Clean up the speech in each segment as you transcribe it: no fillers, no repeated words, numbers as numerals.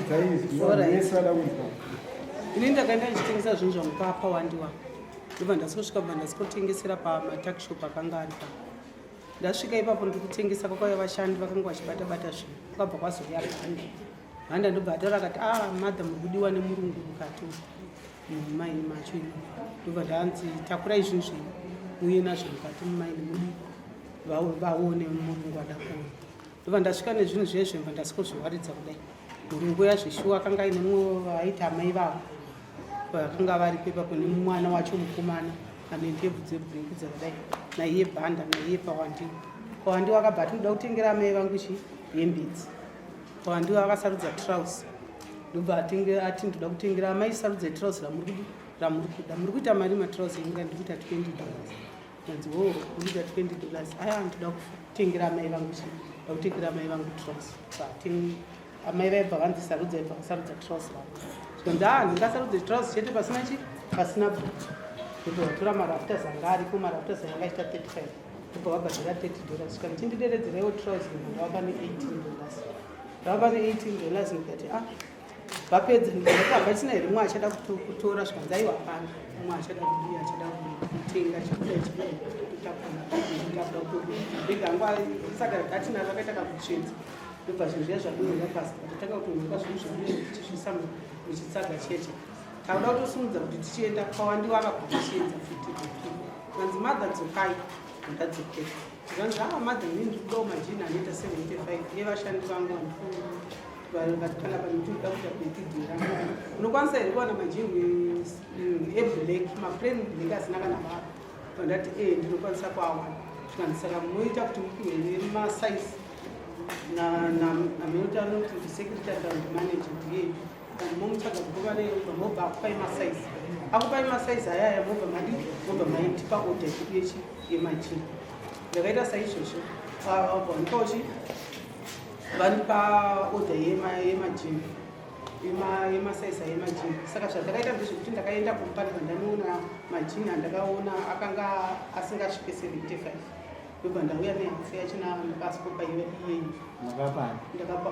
Ridzai izwi, vanhu vese vada kunzwa. Ini ndakaenda ndichitengesa zvinhu zvangu papawandiwa, ndobva ndasvika, bva ndasikotengesera pamatakishop akanga ari pa. Ndasvika ipapo ndiri kutengesa, kwakauya vashandi vakanga vachibata bata zvinhu, kwakabva kwazouya bhanda. Bhanda ndobva ataura akati, "Ah, mother, muri kudiwa nemurungu mukati mumaini macho ino." Ndobva ndanzi, "Takurai zvinhu zvenyu uye nazvo mukati mumaini mudi vaone murungu ada kuona." Ndobva ndasvika nezvinhu zvezvo, bva ndasikozviwaridza kudai. Murungu yazveshuwa akanga aine mumwe vaiti amai vavo vakanga varipo ipapo nemwana wacho mukomana ane ndebvu dzeblack dzakadai, naiye Bhanda, naiye Pawandiwa. Pawandiwa akabva ati, "Ndoda kutengera amai vangu chi hembe idzi." Pawandiwa akasarudza trouse, ndobva atenge ati, "Ndoda kutengera amai, sarudza trouse ramuri kudi ramuri kuda. Muri kuita mari matrouse enga?" "Ndiri kuita $20." Anzi, "O, uri kuita $20? Aya, ndoda kutengera amai vangu chi ndoda kutengera amai vangu trouse." Amai vaibva vanzi, "Sarudza." Ibva vasarudza trouse ravo. Zvikanzi, "A, ndingasarudze trouse chete pasina chi pasina bhutsu?" Ndobva vatora marafters anga ariko, marafters anga achiita 35, ndobva vabhadhara $30. Zvikanzi, "Chindideredzereiwo trouse." Ndavapa ne$18, ndavapa ne$18. Ndikati, "Ah." Vapedza, ndikati, "Hapachina here mumwe achada kutora?" Zvikanzi, "Aiwa, hapana mumwe achada kudii, achada kutenga chikudai chikudai." Totakura hangu saka gatina rakaita kakutsvedza, ndobva zvinhu zviya zvadonhera pasi. Patatanga kutonhuka zvinhu zvidonhe tichizvisa muchitsaga cheche, takuda kutosimudza kuti tichienda, pawandiwa akabva futi, kanzi, "Mother, dzokai." Ndadzokera, zvanzi, "Aa, mother, inini ndiri kudawo majini anoita 75 evashandi vangu vari panapa, nekuti ndikuda kuita birthday rangu. Unokwanisa here kuwana majini eblack, maplain black, asina kana vara?" Vandati, "E, ndinokwanisa kuawana." Zvikanzi, "Saka munoita kuti mupiwe nemasaizi namunoti anoti ndisecretary kana ndimanager ndiye kana momutsvaga kuva mobva akupai masaizi, akupai masaizi ayaya, mobva madi mobva maitipa order yedu yechi yemajini." Ndakaita saizvozvo, vandipawo chi vandipa order yemajini, yemasaizi ayemajini. Saka zvandakaita ndezvekuti ndakaenda kumba, ndibva ndanoona majini andakaona akanga asingasvike 75, ndobva ndauya nehafu yachona ndakasikopa iyeyi. Makapani? Ndakapa.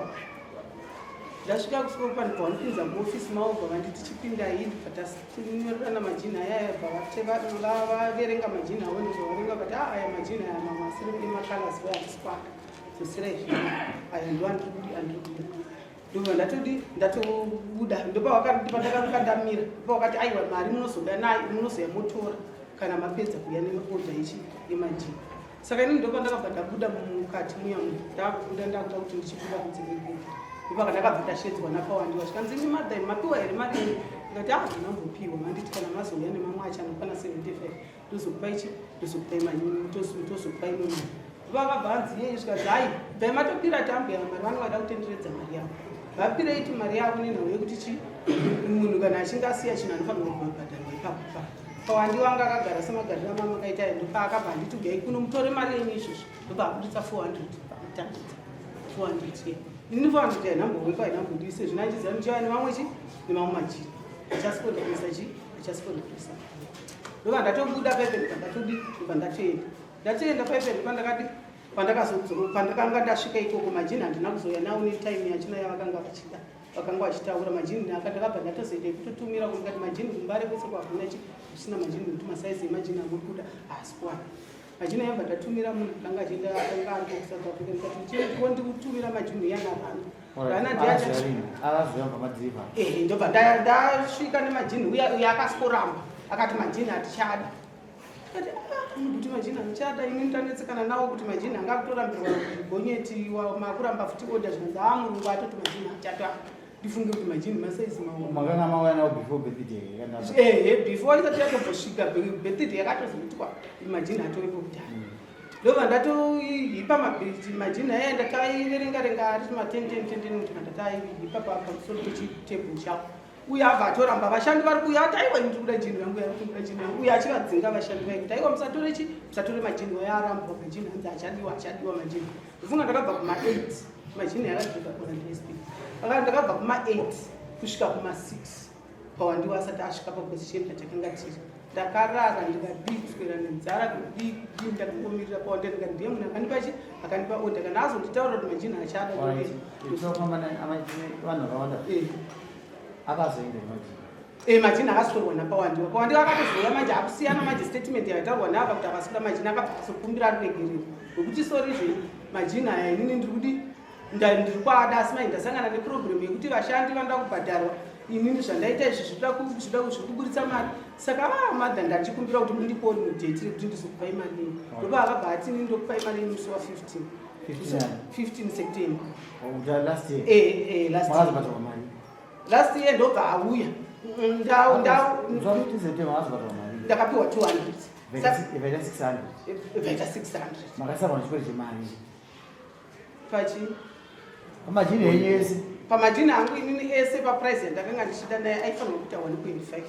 Ndasvika kusikopa, ndibva vandipinza muofisi mavo, bva vanditi, "Chipindai." Ndibva tatinyorerana majini ayaya, bva vaverenga majini avo, ndibva vaverenga vati, "A, aya majini aya mamwe asiri emacolors we hatisi dzoserai zvino, aya ndo andiri kudi, andiri kuda." Ndobva ndatodi ndatobuda, ndopavakandakanga ndamira, ndopavakati, "Aiwa, mari munozoda nayo, munozoya motora kana mapedza kuuya neorder ichi yemajini." Saka inini ndopa ndakabva ndabuda mukati muya, ndakubuda, ndakuda kuti ndichibuda kunze kwegedhi, ndopaka ndakabva ndashedzwa napawandiwa, zvikanzi, "Imi mother, mapiwa here mari yenyu?" Ndikati, "A, handinambopiwa. Manditi kana mazouya nemamwe acho anokwana 75, ndozokupai chi ndozokupai mari, ndozokupai imwe mari." Vakabva hanzi, "Yei?" Zvikanzi, "Hai, bvai matopira tambuya mari, vanenge vada kutenderedza mari yavo. Vapirei tu mari yavo, nenhau yekuti chi munhu kana achinge asiya chinhu anofanirwa kubhadharwa ipapo ipapo." Pawandi wanga akagara semagariro amamakaita, ndopaakabva handiti, "Uyai kuno mutore mari yenyu izvozvo." Ndobva abuditsa 400, pakutambidza 400 ye. Inini 400 hainambowekwa, hainambodii, sezvino andiziva ndichiva nemamwe chi nemamwe majiri achasikodhisa chi achasikodhisa. Ndobva ndatobuda paipe, ndobva ndatodi ndobva ndatoenda, ndatoenda paipe, ndopandakadi pandakanga ndasvika ikoko, majini handina kuzouya nawo netime yachina yavakanga vachida, vakanga vachitaura majini aka. Ndakabva ndatozoita ekutotumira kundikati majini kuMbare kwese kwahuna chi kusina majini, nekuti masaizi emajini amuri kuda haasi kuwana majini. Ayabva ndatumira munhu akanga achienda, akanga ari kuSouth Africa, ndikati, "Chondikutumira majini yana randa rana." Ndiacha Akaziva Ehe, ndobva ndasvika nemajini uya. Uya akasikoramba, akati, "Majini hatichada." Tikati, "Ah, kuti majini hatichada, ini ndanetsekana nawo kuti majini anga kutorambirwa gonyeti, makuramba futi order." Zvinonzi, "A, murungu atoti majini hachata." Ndifunge kuti majini masaizi mawo Makanga mauya nawo before birthday? Ehe, before isati yatombosvika birthday, yakatozoitwa majini atovepo kudhara. Ndobva ndatoipa majini aya, ndakaiverenga renga ari ma10 10 10 10, kuti ndataipa pamusoro pechitebhuru chavo. Uye abva atoramba, vashandi vari kuuya, ati, "Aiwa, ndiri kuda jini rangu, kuda jini rangu." Uye achivadzinga vashandi vai kuti, "Aiwa, musatore chi musatore majini waya, arambwa majini, hanzi achadiwa, achadiwa majini." Ndofunga ndakabva kuma8, majini yakadzoka kona dsp, ndakabva kuma8 kusvika kuma6, pawandiwa asati asvika paposition patakanga tiri. Ndakarara ndikadii kuswera nenzara kudii kudii ndakangomirira paorder ndikati ndiye munhu akandipa chi akandipa order kana azonditaurira kuti majini achada Tofamba vanhu vakawanda. Akazoenda majini. Eh, majini akasitorwa naPawandiwa. Pawandiwa akatozouya manje akusiyana manje statement yaitaurwa naava kuti akaswera majini akabva azokumbira ruregerero rwekuti sori zve majini aya inini ndiri kudi ndiri kwaada asi manje ndasangana neproblem yekuti vashandi vanoda kubhadharwa inini zvandaita izvi zvinoda zviri kuburitsa mari saka ah madha ndachikumbira kuti mundipewo rimwe date rekuti ndizokupai mari yenyu ndopa akabva ati inini ndokupai mari yenyu musi wa 15 15 15 September. Oh, last year. Eh, eh, last year. Makazobhadharwa mari. Last year ndobva auya ndau ndau Musi wa 15 September makazobhadharwa mari. Ndakapiwa 200. Vaita 600. Vaita 600. Makasarwa nechikwereti chemari. Pachi? Pamajini enyu ese. Pamajini angu inini ese paprice yandakanga ndichida naye aifanirwa kuita 1.5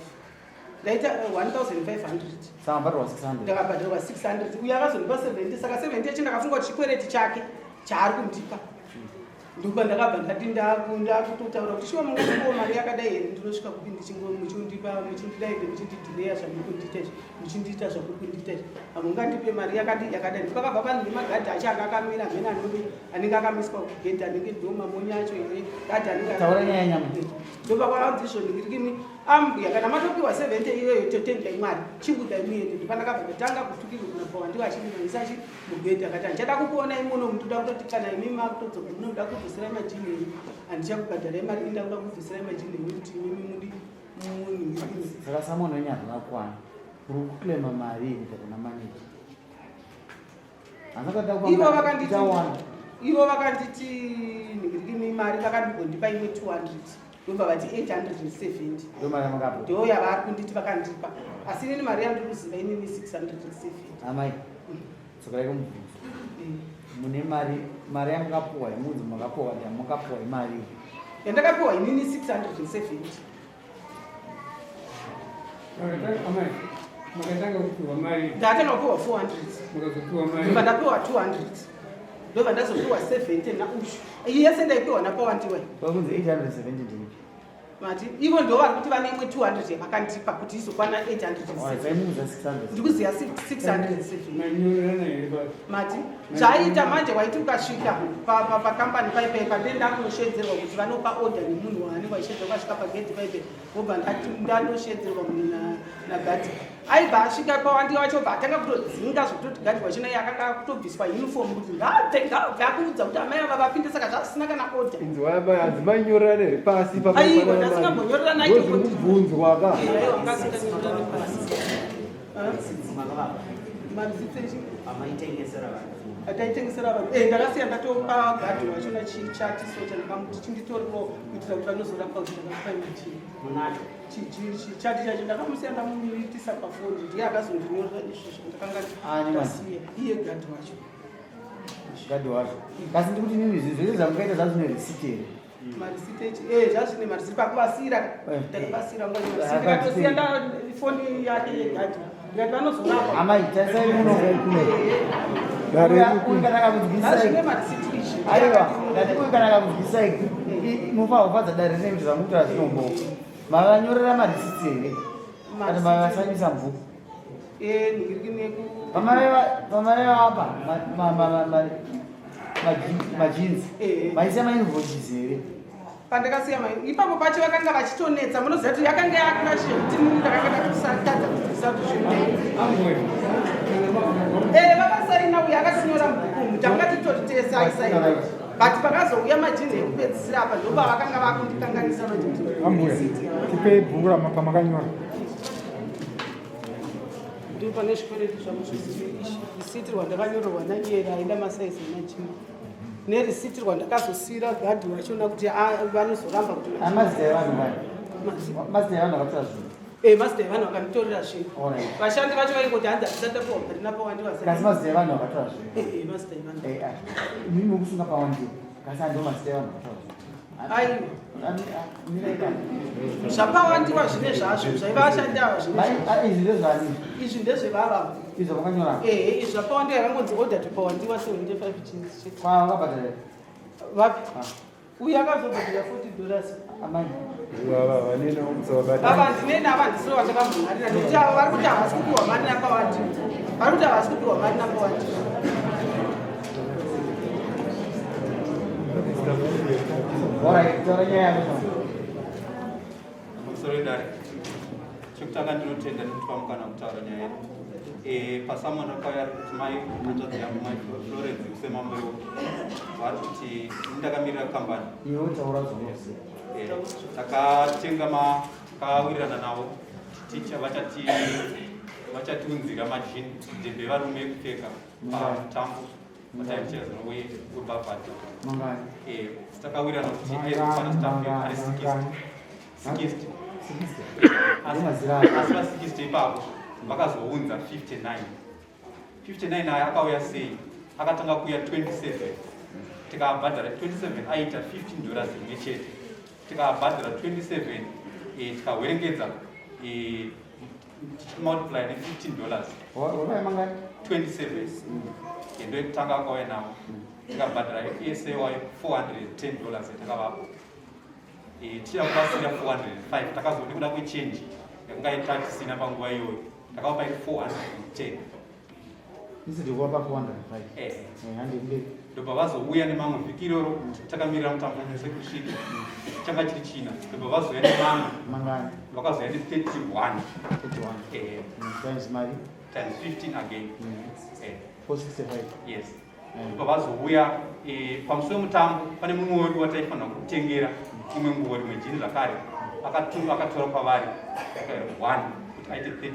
ndaita 1500. Saka mabhadharwa 600. Ndakabhadharwa 600 uyo akazondipa 70 saka 70 yacho ndakafunga kuti chikwereti chake chaari kundipa ndopa ndakabva ndati ndakutotaura kuti shuwa mungandipawo mari yakadai here ndinosvika kupi muchindipa muchindidai muchindidhileya zvamuri kundiita izvi muchindiita zvamuri kundiita izvi hamungandipe mari yakadi yakadai ndipakabva pane nemagadhi acho anga akamira mhene anenge anenge akamiswa kugedhi anenge ndo mamonya acho here gadhi anenge Taura nyaya nyama. Ndopa kwavanzi izvo ndikirikini ambuya kana matopiwa 70 iyoyo totendai Mwari chibudai muende ndopandakabva ndatanga kutukirwa kuna pawandiwa achindimhanyisa chi mugedhi akati handichada kukuonai muno mutoda kutoti kana imi makutodzoka muno muda kubviserai majini enyu handichakubhadharai mari ini ndakuda kubviserai majini enyu kuti imimi mudi muningirikini. Saka samunhu wenyu hazvina kukwana uri kuclaima mari kubva kuna manager. Ivo vakanditi ivo vakanditi ningirikini mari vakandigondipa imwe 200 ndobva vati 870 Ndo mari yamakapa. Ndo yavari kunditi vakandipa asi inini mari yandiri kuziva inini 670. Amai, tsokerai kumubvunzo. Mune mari mari yamakapuwa yemunzi makapuwa yamakapuwa imari yandakapiwa inini 670. Amai, makatanga kupiwa mari. Ndatanga kupiwa 400. Mukazopiwa mari. Ndobva ndapiwa 200. Ndobva ndazopiwa 70 naushu. Iyi yese ndaipiwa napawandiwe. Kwakunzi 870 ndeipi? Mati ivo ndo vari kuti vane imwe 200 yavakandipa kuti izokwana 870. Zaimuudza 600. Ndikuziva 670. Manyorerana here basi? Mati zvaiita manje waiti ukasvika pakambani paipai pandee ndakunoshedzerwa kuti vanopa order nemunhu waanenge vachishedzera ukasvika pagedhi paipai wobva ndanoshedzerwa munhu nagadhi aibva asvika pawandi wacho bva atanga kutodzinga zvekutoti gadhi wacho naye akanga akutobviswa uniform kuti ngaabve ngaabve akuudza kuti amai ava vapinde saka zvasina kana order. Inzwa amai hanzi mainyorerana here pasi pa Aiwa, ndasingambonyorerana aito Ndozviri kubvunzwa ka. Aiwa, ngasinganyorerane pasi. Marisitsi echi? Amaitengesera vanhu. Ataitengesera vanhu. Eh, ndakasiya ndatopa gadhi wacho nachichati so chandakamuti chinditorero kuitira kuti vanozorapwa kuti ndakakupai machii. Munacho. Chichati chacho ndakamusiya ndamuitisa pafoni ndiye akazondinyorera izvozvo ndakanga Ani mani? ndasiya iye gadhi wacho. Gadhi wacho. Kasi ndikuti nini zvinhu zvese zvamungaita zvazvine receipt here? Marisiti echi eh zvazvine marisiti pakuvasira ndakavasira nguva imwe marisiti ndakatosiya nda foni yake yegadhi ndikati vanozorapwa. Amai, tarisai muno kuno. Dare Uya, riri uyu kana akakudyisai. Zvazvine marisiti izvi. Aiwa, ndati uyu kana akakudyisai munofanira kufadza dare rine kuti zvamukutaura zvinomboka. Mavanyorera marisiti here? Kana mavasanyisa mubhuku? Eh, ndiri neku Pamaiva apa majinsi Eh. maisiya mainvoices here? Pandakasiya mai ipapo pacho vakanga vachitonetsa munoziva kuti yakanga yakurash zvekuti nini ndakanga ndatosatadza kubvisa kuti zvinei. Eh, vakasaina uyo akatinyora mubhuku umu takanga titori tese aisaina but pakazouya majinhi ekupedzisira apa ndopa vakanga vakundikanganisa manje kuti Ambuya, tipei bhuku ramakanyora. Ndipo pane zvikwereti zvangu zvese izvi risiti rwandakanyorerwa nanyera aida masaizi emajini nerisiti rwandakazosiira gadhi wachona kuti vanozoramba kuti majini. Amazita evanhu vaya. Mazita evanhu vakatora zvinhu. Eh, mazita evanhu vakanditorera zvinhu. Alright. Vashandi vacho vaingoti hanzi hatisati tapiwa mari napawandi vasati. Kasi mazita evanhu vakatora zvinhu. Eh, eh, mazita evanhu. Eh, ah. Imimi mukusunga pawandiwa. Kasi handiwo mazita evanhu vakatora zvinhu. Aiwa. Zvapawandiwa zvine zvazvo zvaiva vashandi ava zvine zvazvo. Izvi ndezvani? Izvi ndezvevava. Izvo makanyora? Ehe, izvi zvapawandiwa yakangonzi order to pawandiwa 75 jeans chete. Kwa vakabhadhara? Vapi? Ah. Uyu akazobhadhara 40 dollars. Amai. Ava vanena musavabata. Baba ndineni ava ndisiro vatakambongarira nekuti ava vari kuti havasi kupiwa mari napawandi. Vari kuti havasi kupiwa mari napawandi. Alright, taura nyaya yako. Pamusoro wedare, chekutanga ndinotenda nekutipa mukana wekutaura nyaya yedu. Pasamona paya ari kuti mai hanzvadzi yangu mai Florence kusemambewo vari kuti ini ndakamirira kambani. Iwe taura zvaunoziva. Takatenga ma takawirirana navo ticha vachati vachatiunzira majini dhembe evarume ekupfeka pamutambo wataichezero webhavhadhi. Mangani? Takawirirana kuti aizokwana staff ari 60 60. 60. Asi Ndemazira aya. asi va 60 ipapo vakazounza 59. 59 aya akauya sei? Akatanga kuuya 27, tikabhadhara 27, aita $15 rimwe chete. Tikabhadhara 27, tikawerengedza, tichimultiply ne$15. Wakauya mangani? 27 ndo yekutanga akauya nawo, tikabhadhara ese wayo $410 yatakavapo. Tichida kuvasira 405, takazoona nekuda kwechange yakanga ita tisina panguva iyoyo, takavapa 410. Instead yekuvapa 405. Handi mberi. Ndobva vazouya nemamwe vhiki iroro, takamirira mutambo sekusvika changa chiri china, ndobva vazouya nemamwe. Mangani? Vakazouya ne31. 31. Times mari? Times 15 again. 465. Yes. Ndobva vazouya pamusi wemutambo, pane mumwe wedu wataifanira kutengera imwe nguo, rimwe jini zvakare, akatora kwavari 1 kuti aite 32.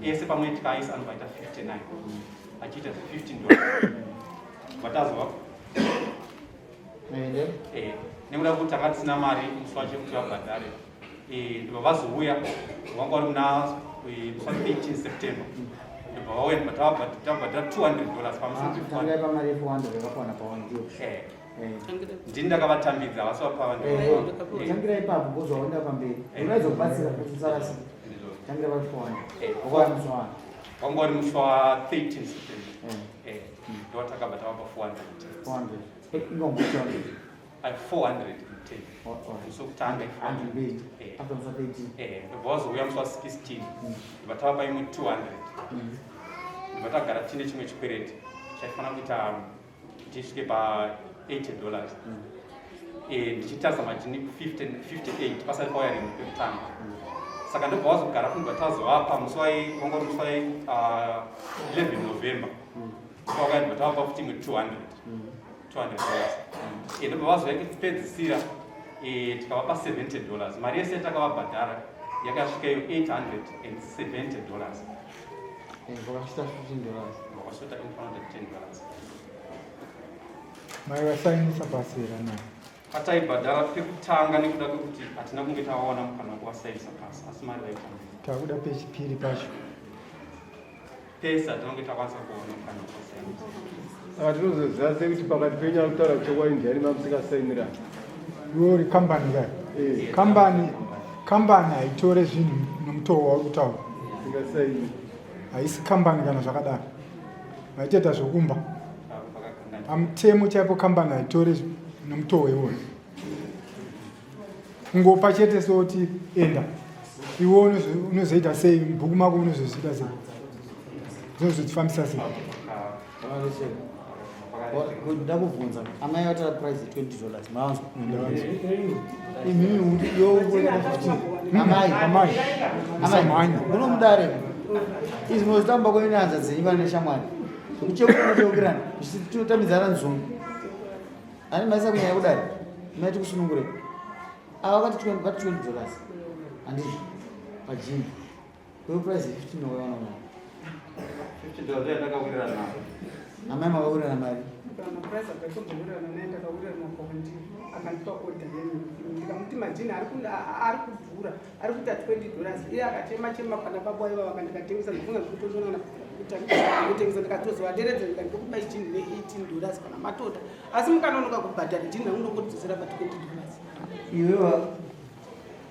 Ese pamwe tikaisa anobva aita 59, achiita $15 vatazova. Ende? Nekuda kuti tanga tisina mari musi wacho kuti vabhadhare, ndobva vazouya, vanga vari muna musi wa 13 September, ndobva vauya, ndobva tabhadhara $200 pamusi. Tangai pamari ye400 yakawana pawandiyo. Ndini ndakavatambidza, havasi vapava. Tangira ipapo ngozvaenda pamberi. Unaizokubatsira kuti usarasike. Tangira pa 400. Wakawana musi wani? Wanga uri musi wa 13 September. Ndowatakabva tavapa 410. 400. Ingombocha. Ai, 410 musi wekutanga. Handi mberi. After musi wa 13. Ndobva vazouya musi wa 16, ndobva tavapa imwe 200, ndobva tagara tine chimwe chikwereti chaifanira kuita tisvike pa $80. Ndichitarisa majini 50 58 pasati pauya rimwe pekutanga, saka ndobva wazogara kundobva tazovapa musi wai wanga uri musi wai 11 November, ndobva tavapa futi imwe 200 $200. Ndobva vazouya kupedzisira, tikavapa $70. Mari yese yatakavabhadhara yakasvika iyo $870. Vakasvita $15. Vakasvita $810. Mai vasainisa pasi here nayo? Pataibhadhara pekutanga, nekuda kwekuti hatina kunge tawawana mukana wekuvasainisa pasi, asi mari vaitambira. Takuda pechipiri pacho. Pese hatina kunge takwanisa kuona mukana wekuvasainisa. Saka tinozoziva sei kuti pakati penyu ari kutaura chokwadi ndiani mamusingasainira? Iwe uri kambani kai? Kambani haitore zvinhu nomutoo wauri kutaura. Singasaini. Haisi kambani kana zvakadaro, vaitoita zvokumba. Pamutemo chaipo kambani haitore nomutoo iwoyo, kungopa chete soti enda iwe unozoita sei mubhuku mako, unozozviita sei, unozodzifambisa sei? Ndakubvunza, amai vatara price $20, mavanzwa? Imimi yo 15. Amai. Amai. Amai. Musamhanya. Muno mudare izvi munozitamba kwenyu nehanza dzenyu vane shamwari zvekucheukiranacheukiranaa tinotambidzana nzungu ani maisa kunyaya kudare maiti kusunungure ava vati vati $20, handizvo? Pajini kwe price 15 wakaona mari? $50 yatakawirirana navo. Amai, makawirirana mari? Kana price akatogowirirana naye, ndakawirirana kwandiri, akandipa order yenu, ndikamuti majini ari kudhura, ari kuita $20. Iye akachema chema pana baba iva vakandikatengesa, ndifunga zvekutoshonana kutengesa. Ndikatozovaderedza, ndikati ndokupai jini ne$18 kana matoda, asi mukanonoka kubhadhara jini rangu ndongodzosera pa $20. Iwewe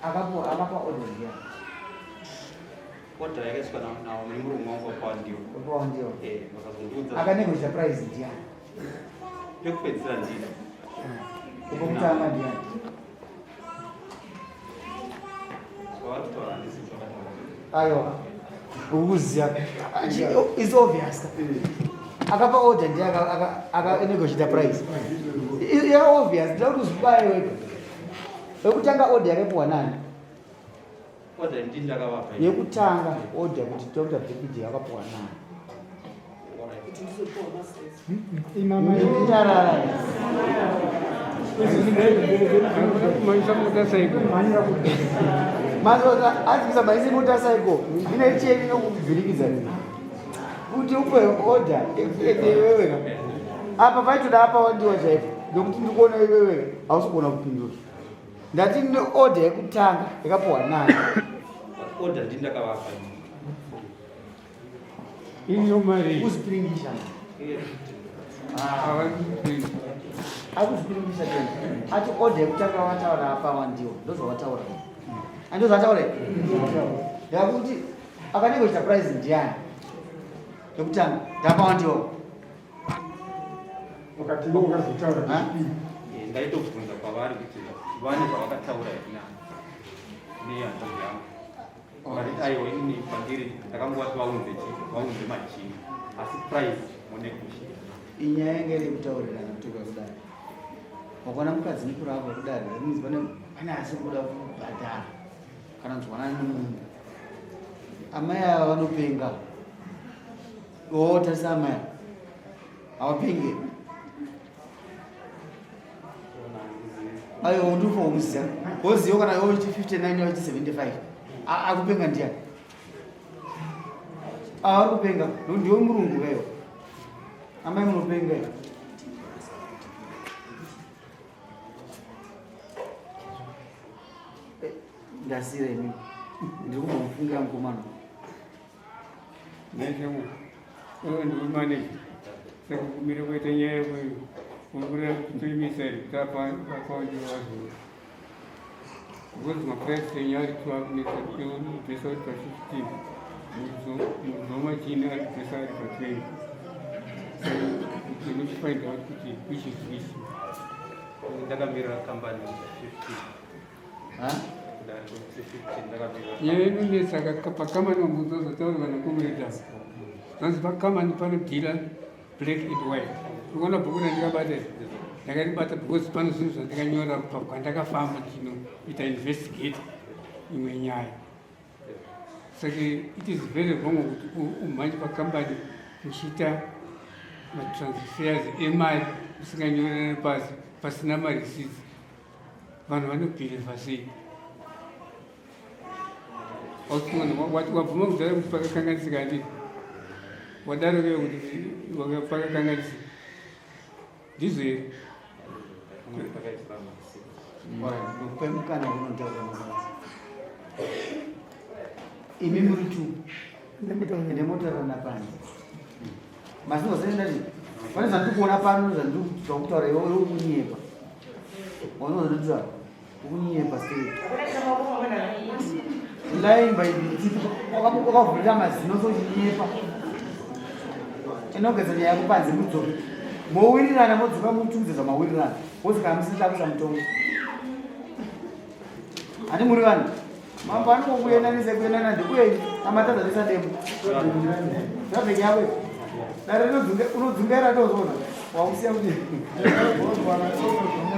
akapa order ndiani? Order yakaiswa nawo nemurume wangu wapawandiwo. Wapawandiwo. Vakazondiudza. Akanegotiate price ndiani? Pekupedzisira ndini. Pekutanga ndiani? Aiwa, ukuziva is obvious. Akapa order ndiye akanegotiate price. Ya obvious, ndinoda kuti uzvibaye wega. Yekutanga order yakapiwa nani? Order ndini ndakavapa. Yekutanga order kuti Dr. Bhikidi yakapiwa nani? Kuti ndizopiwa masize. Nyarara. Mazota azivisa maisi motorcycle ine cheni inokuvhirikidza kuti upe order ende iwewe apa paitoda apa wandiwa chaipo ndokuti ndikuona iwewe hausi kuona kupindura. Ndati ndine order yekutanga yakapiwa nani? Order ndini ndakavapa. Iyo mari. Kuzipiringisha. Akuzipiringisha tena. Ati order yekutanga wataura apa wandiwa. Ndozvawataura. Andozvataura. Yakuti akanegotiate price ndiani? Yekutanga ndapa wandiwa. Wakati iwe ukazotaura Ha? chipiri. Ndaitobvunza kwavari kuti vane zvavakataura here nehanzvadzi yangu. Vakati aiwa, ini pandiri ndakangowati vaunze chi vaunze majini, asi price monegotiate. Inyaya yanga iri yekutaurirana kutoka kudare. Wakaona mukadzi mukuru apa kudare, that means pane asiri kuda kubhadhara kana kunzwanana nemunhu. Amai ava vanopenga. Oo, tarisa amai ava. Havapenge. Aiwa, ndinofanira kuziva. Woziva kana iwe uchi 59 iwe uchi 75. Akupenga ndiani? Ava vari kupenga. Ndiwe murungu wewe. Amai munopenga iwe. Ndasira ini. Ndiri kumbomufungira mukomana. Neshamwe. Iwe ndiwe manager. Saka kumira kuita nyaya yekukurira kutoimisa here kuti apaondiwa wazo. Because maprice enyu ari two akunetsa iwe unobvisa uri pa 15. Mudzo machini ari kubvisa ari pa 20. So you cannot find out kuti which is which. Ndakamirira kambani 15. Ha? Kudare 15 ndakamirira. Nyaya inonetsa pakambani wambozozotaurwa nakomreda. Zvanzi pakambani panodhila black and white. Ukaona bhuku randikabata iri, ndakaribata because pane zvinhu zvandakanyora kwandakafamba ndichinoita investigate imwe nyaya. Saka it is very wrong kuti umhanye pakambani uchiita matransfers emari usinganyorerani pasi, pasina mareceipts. Vanhu vanobhilivha sei? Wabvuma kudhara kuti pakakanganisika handii? Wadaro ke kuti pakakanganisika. Ndizvo here? Ndokupai mukana wekunotaura mabasa. Imi muri two. Ende motaurana panze. Masinozendati pane zvandiri kuona pano zvandiri kutaura iwe uri kunyepa. Waona zvandiri kunyepa sei? Lying by the teeth. Wakavhurira mazino sochinyepa. Inogeza nyaya yako panze mudzoke. Mowirirana modzoka mutudze zvamawirirana. Wozi kana musina kuisa mutongo. Handi muri vanhu. Mambo anongokuendanisa kuendana ndekuenyu amatadza nesademo. Traffic yako. Dare unodzungaira tozoona. Wakusiya kuti.